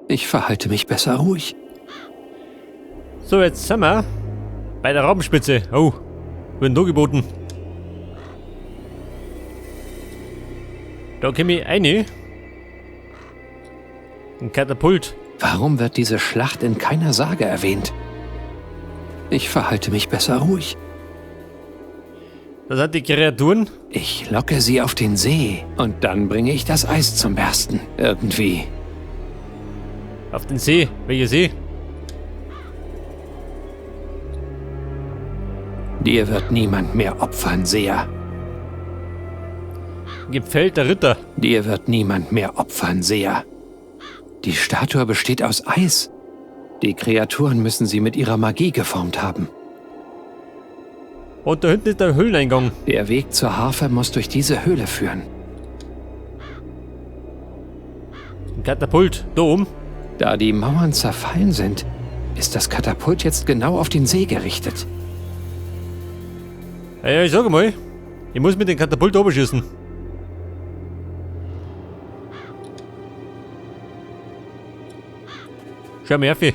Ich verhalte mich besser ruhig. So, jetzt sind wir bei der Rabenspitze. Oh, wird da geboten. Da komme ich rein. Ein Katapult. Warum wird diese Schlacht in keiner Sage erwähnt? Ich verhalte mich besser ruhig. Das sind die Kreaturen. Ich locke sie auf den See und dann bringe ich das Eis zum Bersten. Irgendwie. Auf den See? Welcher See? Dir wird niemand mehr opfern, Seher. Gefällt der Ritter. Dir wird niemand mehr opfern, Seher. Die Statue besteht aus Eis. Die Kreaturen müssen sie mit ihrer Magie geformt haben. Und da hinten ist der Höhleneingang. Der Weg zur Harfe muss durch diese Höhle führen. Ein Katapult, da oben. Da die Mauern zerfallen sind, ist das Katapult jetzt genau auf den See gerichtet. Ja, ich sag mal, ich muss mit dem Katapult oben schießen. Schau mal, Murphy.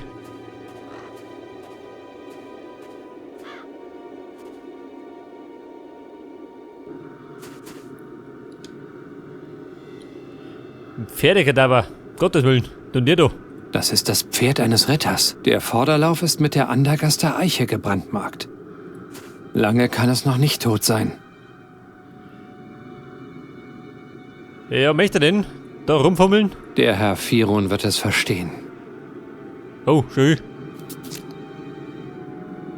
Ein Pferdekadaver. Gottes Willen. Und dir da. Das ist das Pferd eines Ritters. Der Vorderlauf ist mit der Andergaster Eiche gebrandmarkt. Lange kann es noch nicht tot sein. Ja, möchte denn da rumfummeln? Der Herr Firun wird es verstehen. Oh, schön.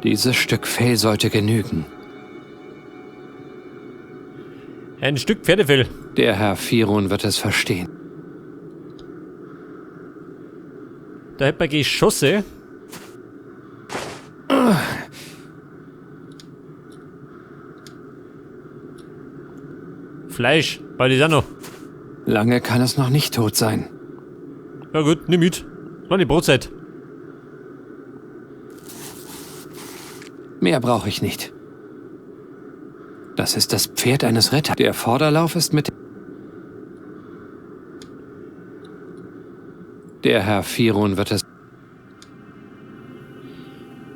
Dieses Stück Fell sollte genügen. Ein Stück Pferdefell. Der Herr Firun wird es verstehen. Da hätte man Geschosse. Fleisch, bei auch noch. Lange kann es noch nicht tot sein. Na gut, nimm mit. War die Brotzeit. Mehr brauche ich nicht. Das ist das Pferd eines Ritters. Der Vorderlauf ist mit... Der Herr Firun wird es...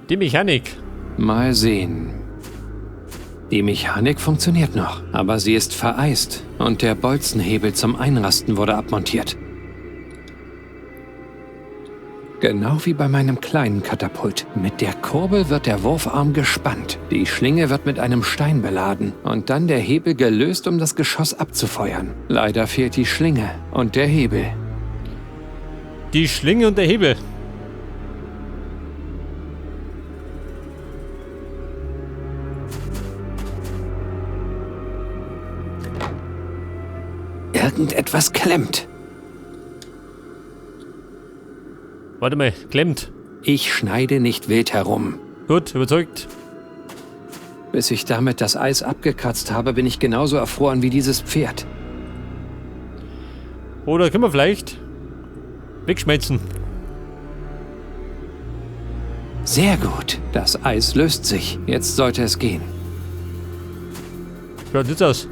Die Mechanik. Mal sehen. Die Mechanik funktioniert noch, aber sie ist vereist und der Bolzenhebel zum Einrasten wurde abmontiert. Genau wie bei meinem kleinen Katapult. Mit der Kurbel wird der Wurfarm gespannt. Die Schlinge wird mit einem Stein beladen und dann der Hebel gelöst, um das Geschoss abzufeuern. Leider fehlt die Schlinge und der Hebel. Die Schlinge und der Hebel. Irgendetwas klemmt. Warte mal, klemmt. Ich schneide nicht wild herum. Gut, überzeugt. Bis ich damit das Eis abgekratzt habe, bin ich genauso erfroren wie dieses Pferd. Oder können wir vielleicht wegschmelzen? Sehr gut. Das Eis löst sich. Jetzt sollte es gehen. Schaut jetzt aus.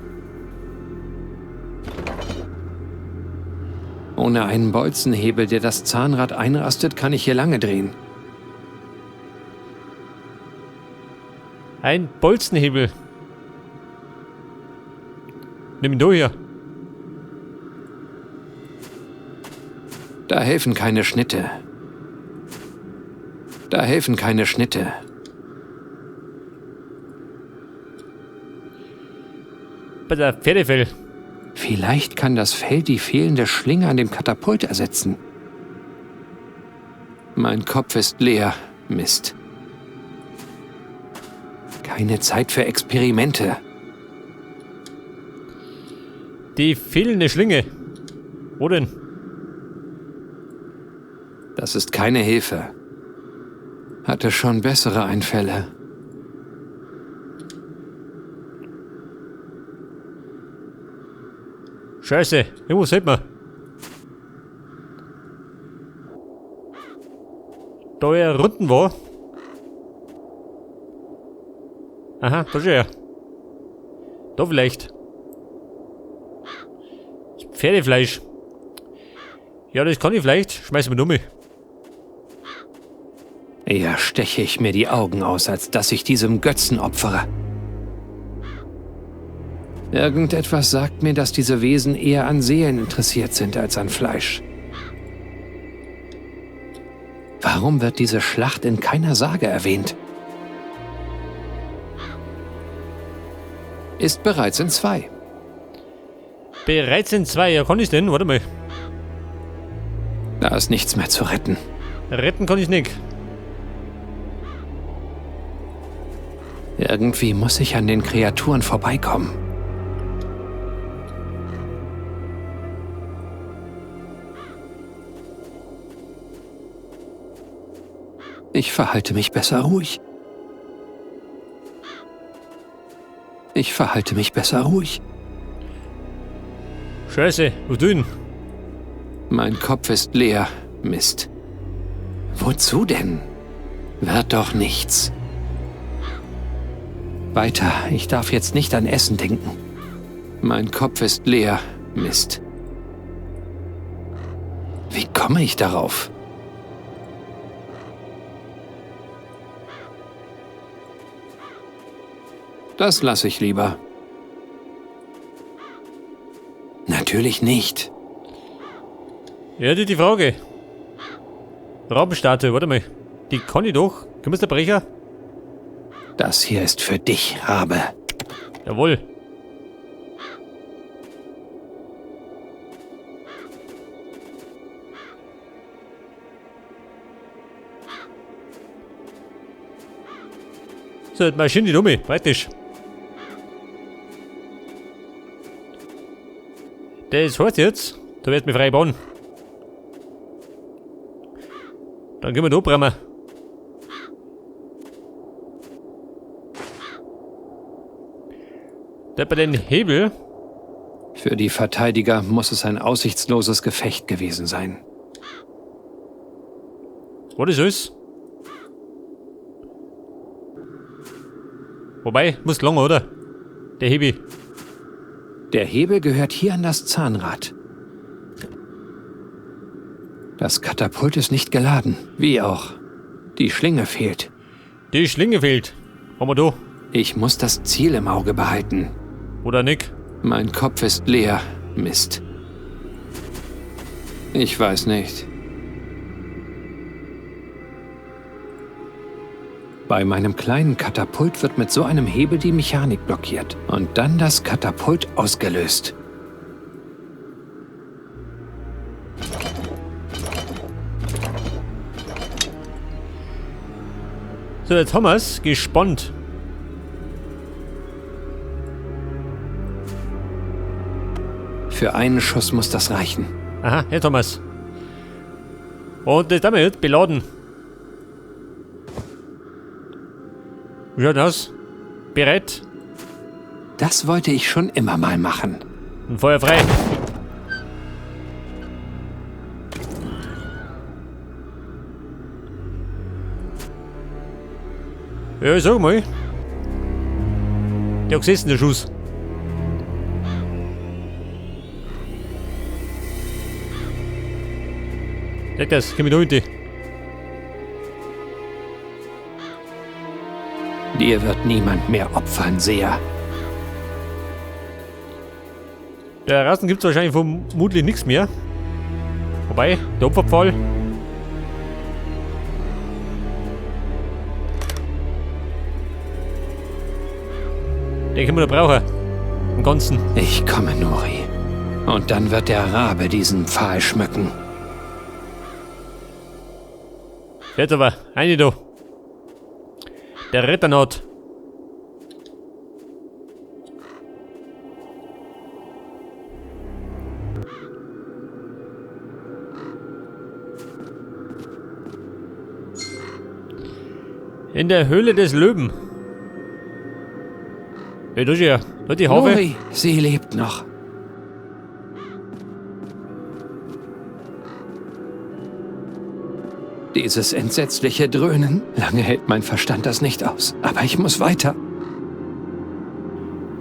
Ohne einen Bolzenhebel, der das Zahnrad einrastet, kann ich hier lange drehen. Ein Bolzenhebel. Nimm ihn du hier. Da helfen keine Schnitte. Da helfen keine Schnitte. Bei der Pferdefell. Vielleicht kann das Fell die fehlende Schlinge an dem Katapult ersetzen. Mein Kopf ist leer. Mist. Keine Zeit für Experimente. Die fehlende Schlinge. Wo denn? Das ist keine Hilfe. Hatte schon bessere Einfälle. Scheiße, irgendwo sieht man. Da er unten war. Aha, da ist er. Da vielleicht. Pferdefleisch. Ja, das kann ich vielleicht. Schmeiß mir um. Eher steche ich mir die Augen aus, als dass ich diesem Götzen opfere. Irgendetwas sagt mir, dass diese Wesen eher an Seelen interessiert sind als an Fleisch. Warum wird diese Schlacht in keiner Sage erwähnt? Ist bereits in 2. Bereits in 2? Ja, kann ich's denn? Warte mal. Da ist nichts mehr zu retten. Retten kann ich nicht. Irgendwie muss ich an den Kreaturen vorbeikommen. Ich verhalte mich besser ruhig. Ich verhalte mich besser ruhig. Scheiße, wo denn? Mein Kopf ist leer. Mist. Wozu denn? Wird doch nichts. Weiter, ich darf jetzt nicht an Essen denken. Mein Kopf ist leer. Mist. Wie komme ich darauf? Das lasse ich lieber. Natürlich nicht. Ja, die Frage. Rabenstatue, warte mal. Die kann ich doch. Können wir's da brechen? Das hier ist für dich, Rabe. Jawohl. So, jetzt marschieren die Dumme. Praktisch. Das heißt jetzt, da wird mir frei bauen. Dann können wir da brennen. Da hat man den Hebel. Für die Verteidiger muss es ein aussichtsloses Gefecht gewesen sein. Was ist das? Wobei, muss lang, oder? Der Hebel. Der Hebel gehört hier an das Zahnrad. Das Katapult ist nicht geladen. Wie auch. Die Schlinge fehlt. Die Schlinge fehlt. Haben wir da. Ich muss das Ziel im Auge behalten. Oder nicht? Mein Kopf ist leer. Mist. Ich weiß nicht. Bei meinem kleinen Katapult wird mit so einem Hebel die Mechanik blockiert und dann das Katapult ausgelöst. So, jetzt haben wir's gespannt. Für einen Schuss muss das reichen. Aha, jetzt haben wir's. Und das haben wir jetzt beladen. Wie schaut das aus? Bereit? Das wollte ich schon immer mal machen. Und Feuer frei. Ja, sag mal. Der hat gesessen, der Schuss. Leg das, komm ich da hinten. Dir wird niemand mehr opfern, Seher. Der Rasen gibt's wahrscheinlich vermutlich nichts mehr. Wobei, der Opferpfahl. Den können wir noch brauchen. Im Ganzen. Ich komme, Nori. Und dann wird der Rabe diesen Pfahl schmücken. Jetzt aber, eine da. Der Ritternaut. In der Höhle des Löwen. Hey, da ist ja. Da die Haube. Nori, sie lebt noch. Dieses entsetzliche Dröhnen. Lange hält mein Verstand das nicht aus. Aber ich muss weiter.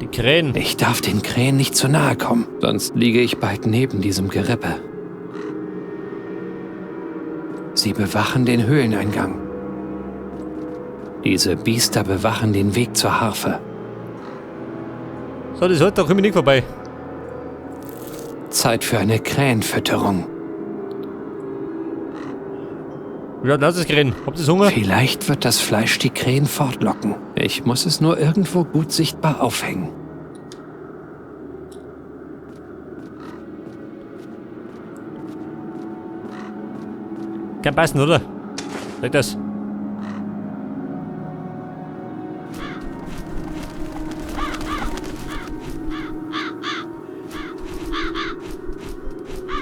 Die Krähen. Ich darf den Krähen nicht zu nahe kommen. Sonst liege ich bald neben diesem Gerippe. Sie bewachen den Höhleneingang. Diese Biester bewachen den Weg zur Harfe. So, das heute, da komme ich nicht vorbei. Zeit für eine Krähenfütterung. Ja, lass es Krähen. Habt ihr Hunger? Vielleicht wird das Fleisch die Krähen fortlocken. Ich muss es nur irgendwo gut sichtbar aufhängen. Kann passen, oder? Sag das.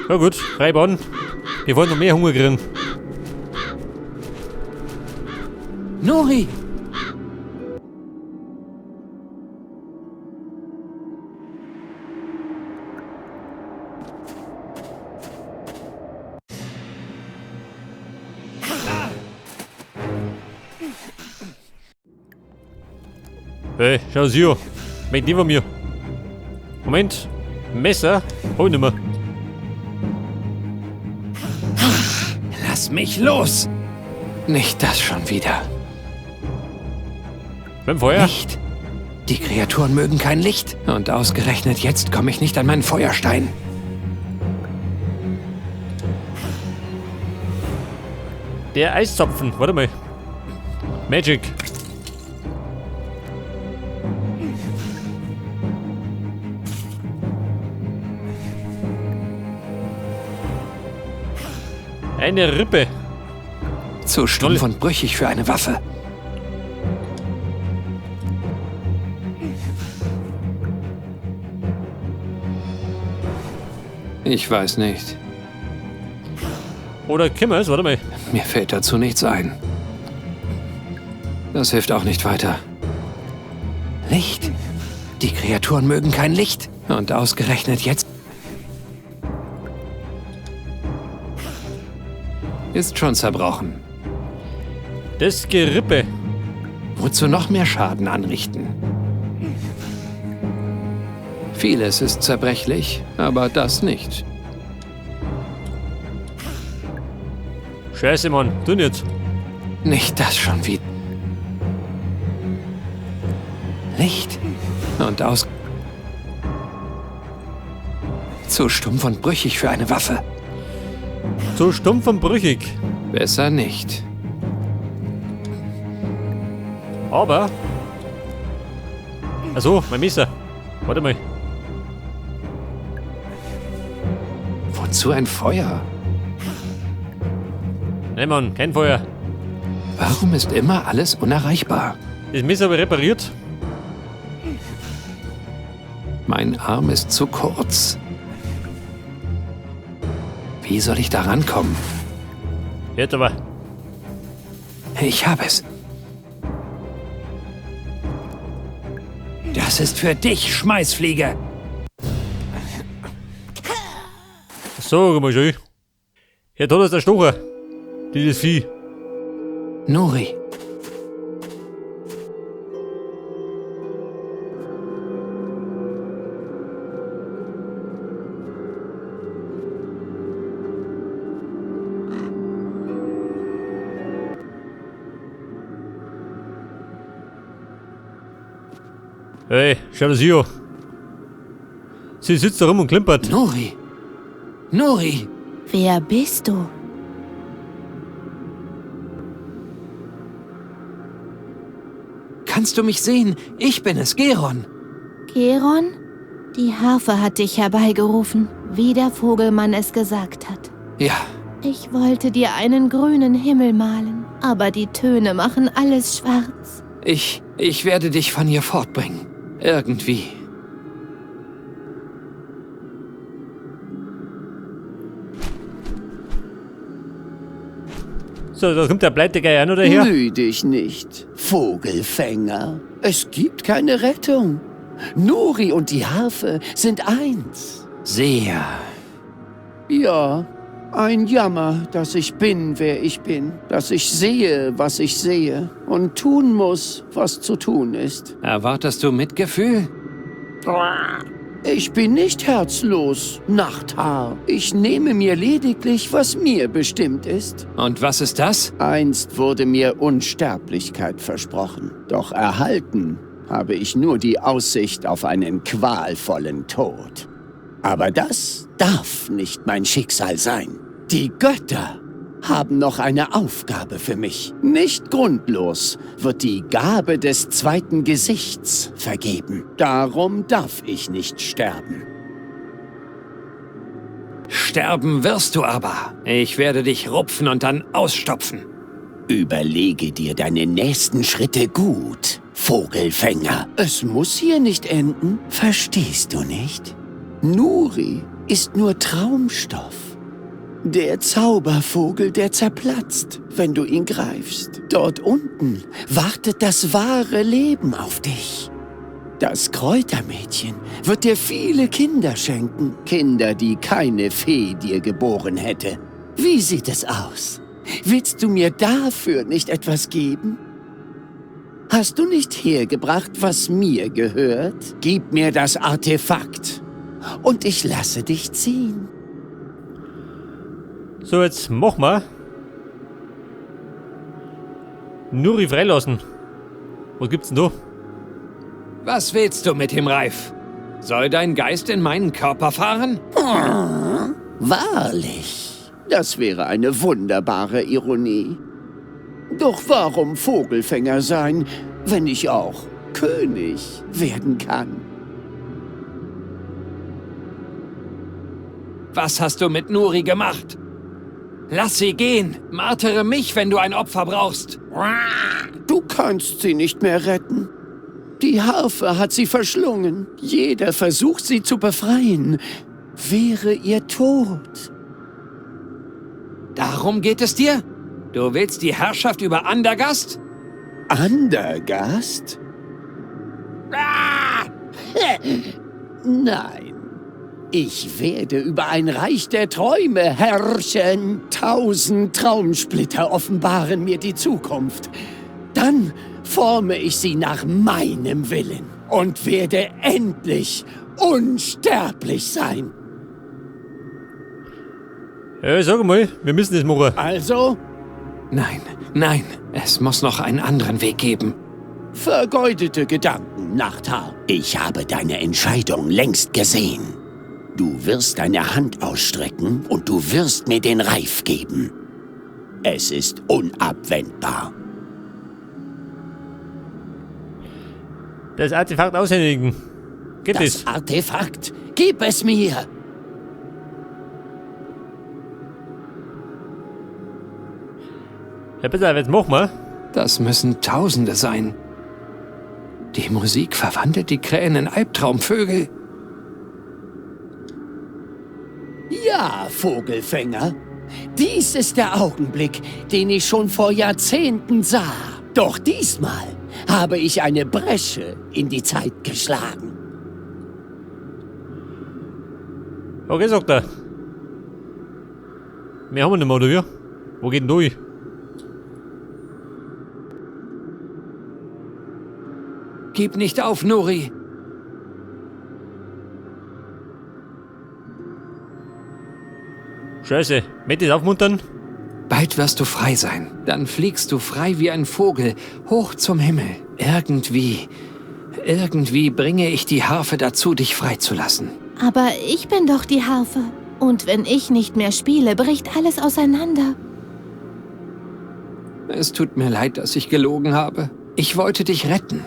Na gut, reib an. Wir wollen noch mehr Hunger kriegen. Nuri! Hey, schau sie an. Moment, nicht von mir. Moment. Messer? Hol nicht mehr. Lass mich los! Nicht das schon wieder. Beim Feuer? Licht. Die Kreaturen mögen kein Licht. Und ausgerechnet jetzt komme ich nicht an meinen Feuerstein. Der Eiszapfen. Warte mal. Magic. Eine Rippe. Zu stumpf und brüchig für eine Waffe. Ich weiß nicht. Oder Kimmers, warte mal. Mir fällt dazu nichts ein. Das hilft auch nicht weiter. Licht. Die Kreaturen mögen kein Licht. Und ausgerechnet jetzt... Ist schon zerbrochen. Das Gerippe. Wozu noch mehr Schaden anrichten? Vieles ist zerbrechlich, aber das nicht. Scheiße, Mann. Tu nicht. Nicht das schon wieder. Licht und aus... Zu stumpf und brüchig für eine Waffe. Zu stumpf und brüchig. Besser nicht. Aber... Achso, mein Messer. Warte mal. Wozu ein Feuer? Nein, Mann, kein Feuer. Warum ist immer alles unerreichbar? Das Messer aber repariert. Mein Arm ist zu kurz. Wie soll ich da rankommen? Jetzt aber. Ich habe es. Das ist für dich, Schmeißfliege. So, guck mal schön. Hier hat es der Stocher. Dieses Vieh. Nuri. Hey, schau das hier an. Sie sitzt da rum und klimpert. Nuri! Nuri! Wer bist du? Kannst du mich sehen? Ich bin es, Geron. Geron? Die Harfe hat dich herbeigerufen, wie der Vogelmann es gesagt hat. Ja. Ich wollte dir einen grünen Himmel malen, aber die Töne machen alles schwarz. Ich werde dich von hier fortbringen. Irgendwie. So, da kommt der Pleitegeier auch noch daher. Müh dich nicht, Vogelfänger. Es gibt keine Rettung. Nuri und die Harfe sind eins. Sehr. Ja, ein Jammer, dass ich bin, wer ich bin. Dass ich sehe, was ich sehe. Und tun muss, was zu tun ist. Erwartest du Mitgefühl? Ich bin nicht herzlos, Nachthaar. Ich nehme mir lediglich, was mir bestimmt ist. Und was ist das? Einst wurde mir Unsterblichkeit versprochen. Doch erhalten habe ich nur die Aussicht auf einen qualvollen Tod. Aber das darf nicht mein Schicksal sein. Die Götter haben noch eine Aufgabe für mich. Nicht grundlos wird die Gabe des zweiten Gesichts vergeben. Darum darf ich nicht sterben. Sterben wirst du aber. Ich werde dich rupfen und dann ausstopfen. Überlege dir deine nächsten Schritte gut, Vogelfänger. Es muss hier nicht enden. Verstehst du nicht? Nuri ist nur Traumstoff. Der Zaubervogel, der zerplatzt, wenn du ihn greifst. Dort unten wartet das wahre Leben auf dich. Das Kräutermädchen wird dir viele Kinder schenken. Kinder, die keine Fee dir geboren hätte. Wie sieht es aus? Willst du mir dafür nicht etwas geben? Hast du nicht hergebracht, was mir gehört? Gib mir das Artefakt und ich lasse dich ziehen. So, jetzt machen wir. Nuri freilassen. Was gibt's denn da? Was willst du mit dem Reif? Soll dein Geist in meinen Körper fahren? Wahrlich, das wäre eine wunderbare Ironie. Doch warum Vogelfänger sein, wenn ich auch König werden kann? Was hast du mit Nuri gemacht? Lass sie gehen! Martere mich, wenn du ein Opfer brauchst! Du kannst sie nicht mehr retten. Die Harfe hat sie verschlungen. Jeder Versuch, sie zu befreien, wäre ihr Tod. Darum geht es dir? Du willst die Herrschaft über Andergast? Andergast? Ah! Nein. Ich werde über ein Reich der Träume herrschen. 1000 Traumsplitter offenbaren mir die Zukunft. Dann forme ich sie nach meinem Willen und werde endlich unsterblich sein. Ja, sag mal, wir müssen das machen. Also? Nein, nein, es muss noch einen anderen Weg geben. Vergeudete Gedanken, Nachthaar. Ich habe deine Entscheidung längst gesehen. Du wirst deine Hand ausstrecken und du wirst mir den Reif geben. Es ist unabwendbar. Das Artefakt aushändigen. Geht das? Das Artefakt? Gib es mir! Ja, bitte, jetzt mach mal. Das müssen Tausende sein. Die Musik verwandelt die Krähen in Albtraumvögel. Ja, Vogelfänger. Dies ist der Augenblick, den ich schon vor Jahrzehnten sah. Doch diesmal habe ich eine Bresche in die Zeit geschlagen. Okay, sagt er. Mehr haben wir nicht mehr, oder wie? Wo geht denn durch? Gib nicht auf, Nuri. Scheiße, möchte ich aufmuntern? Bald wirst du frei sein. Dann fliegst du frei wie ein Vogel, hoch zum Himmel. Irgendwie bringe ich die Harfe dazu, dich freizulassen. Aber ich bin doch die Harfe. Und wenn ich nicht mehr spiele, bricht alles auseinander. Es tut mir leid, dass ich gelogen habe. Ich wollte dich retten.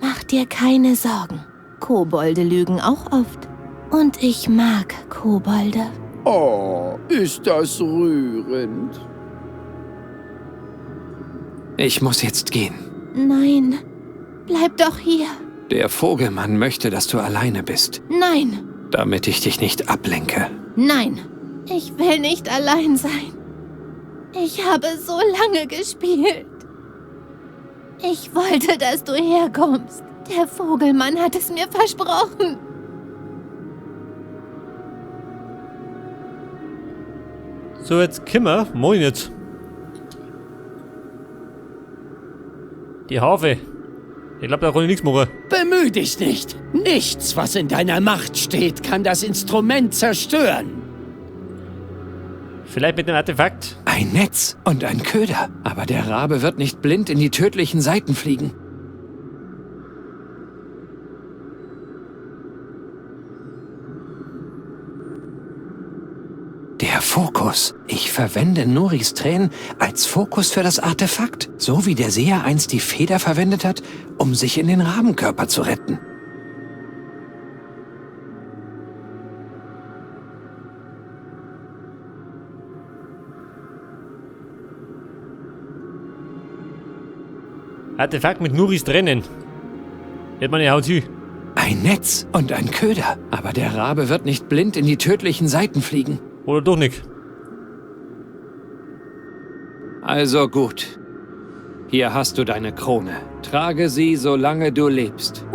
Mach dir keine Sorgen. Kobolde lügen auch oft. Und ich mag Kobolde. Oh, ist das rührend. Ich muss jetzt gehen. Nein, bleib doch hier. Der Vogelmann möchte, dass du alleine bist. Nein. Damit ich dich nicht ablenke. Nein, ich will nicht allein sein. Ich habe so lange gespielt. Ich wollte, dass du herkommst. Der Vogelmann hat es mir versprochen. So, jetzt können wir. Moin jetzt. Die Harfe. Ich glaube, da kann ich nichts machen. Bemüh dich nicht. Nichts, was in deiner Macht steht, kann das Instrument zerstören. Vielleicht mit dem Artefakt? Ein Netz und ein Köder. Aber der Rabe wird nicht blind in die tödlichen Seiten fliegen. Der Fokus. Ich verwende Nuris Tränen als Fokus für das Artefakt. So wie der Seher einst die Feder verwendet hat, um sich in den Rabenkörper zu retten. Artefakt mit Nuris Tränen. Hätte man ja haut sie. Ein Netz und ein Köder. Aber der Rabe wird nicht blind in die tödlichen Seiten fliegen. Oder doch nicht. Also gut. Hier hast du deine Krone. Trage sie, solange du lebst.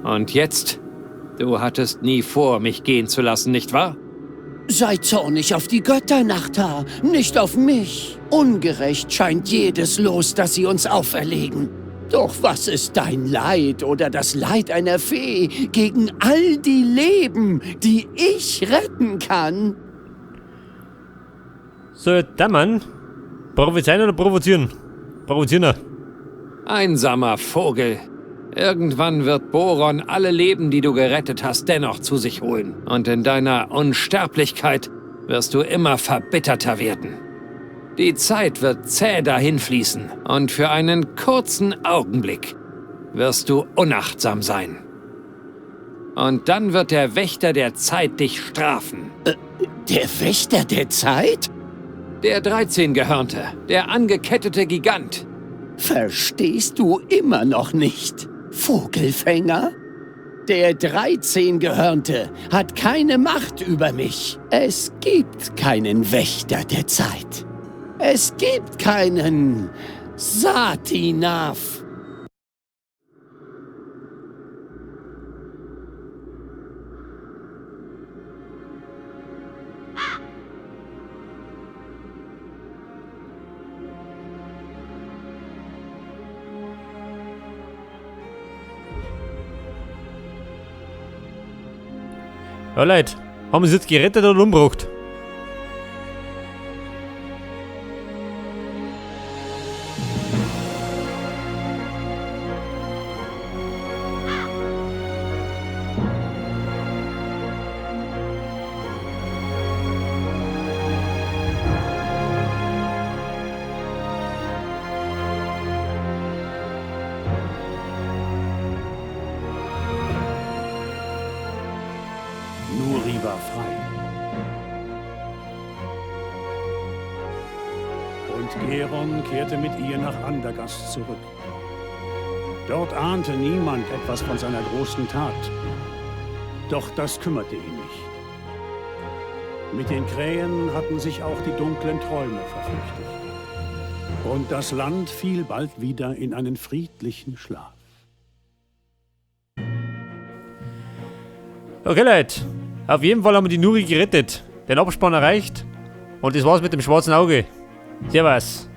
Und jetzt? Du hattest nie vor, mich gehen zu lassen, nicht wahr? Sei zornig auf die Götter, Nachtar, nicht auf mich. Ungerecht scheint jedes Los, das sie uns auferlegen. Doch was ist dein Leid oder das Leid einer Fee gegen all die Leben, die ich retten kann? So, der Mann. Provozieren oder provozieren? Provozieren. Einsamer Vogel. Irgendwann wird Boron alle Leben, die du gerettet hast, dennoch zu sich holen. Und in deiner Unsterblichkeit wirst du immer verbitterter werden. Die Zeit wird zäh dahinfließen und für einen kurzen Augenblick wirst du unachtsam sein. Und dann wird der Wächter der Zeit dich strafen. Der Wächter der Zeit? Der 13-Gehörnte, der angekettete Gigant. Verstehst du immer noch nicht, Vogelfänger? Der 13-Gehörnte hat keine Macht über mich. Es gibt keinen Wächter der Zeit. Es gibt keinen Satinav. Ja, Leute, haben wir sie jetzt gerettet oder umgebracht? Nuri war frei. Und Geron kehrte mit ihr nach Andergast zurück. Dort ahnte niemand etwas von seiner großen Tat. Doch das kümmerte ihn nicht. Mit den Krähen hatten sich auch die dunklen Träume verflüchtigt. Und das Land fiel bald wieder in einen friedlichen Schlaf. Okay, Leute. Auf jeden Fall haben wir die Nuri gerettet. Den Abspann erreicht. Und das war's mit dem schwarzen Auge. Servus.